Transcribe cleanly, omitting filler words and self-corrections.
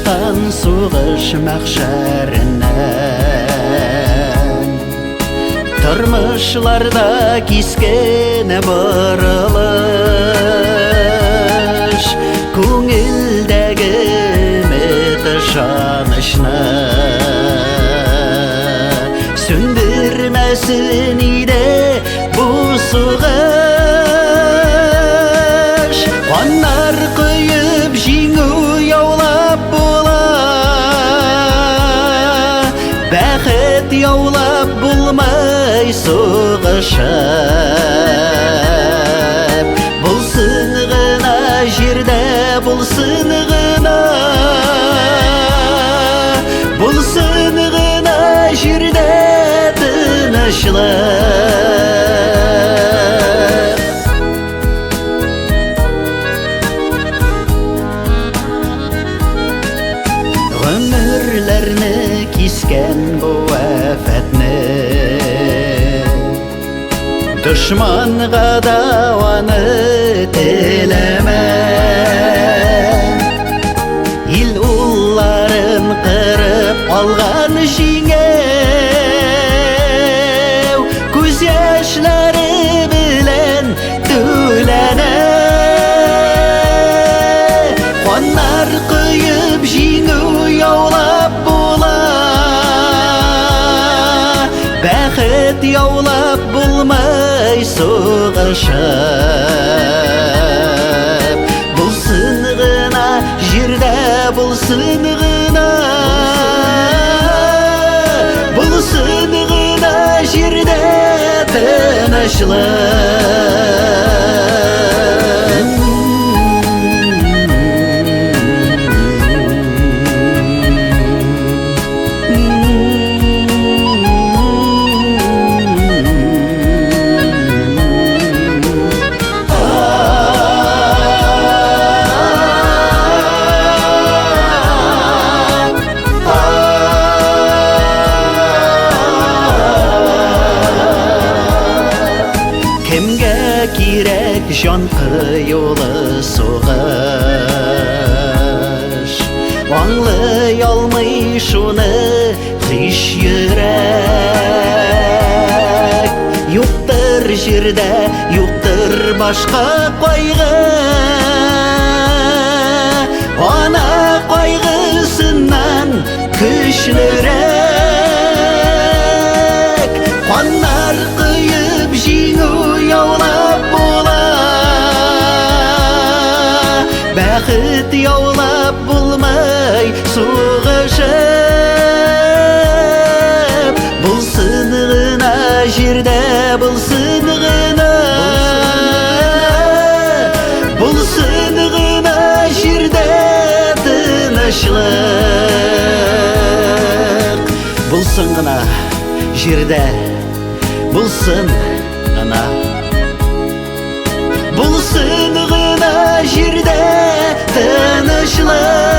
Чыккан сугыш мәхшәреннән. Тормышларда кискен борылыш, күңелдәге өмет ышанычны сүндермәсен иде бу сугыш. Каннар коеп җиңү яулап була, бәхет яулап булмый сугышып. Булсын гына җирдә, булсын гына, булсын гына җирдә тынычлык. Гомерләрне кискән бу афәтне, дошманга да аны теләмә. Ил улларын кырып алган җиңәү күз яшьләре белән түләнә. Каннар коеп җиңү яулап була, бәхет яулап булмый сугышып. Булсын гына җирдә, булсын гына, булсын гына җирдә тынычлык. Кемгә кирәк җан кыюлы сугыш? Аңлый алмый шуны һич йөрәк. Юктыр җирдә, юктыр башка кайгы, ана кайгысыннан көчлерәк. Каннар коеп җиңү яулап була, бәхет яулап булмый сугышып. Булсын гына җирдә, булсын гына, булсын гына җирдә тынычлык. Булсын гына җирдә, булсын гына, булсын гына җирдә тынычлык.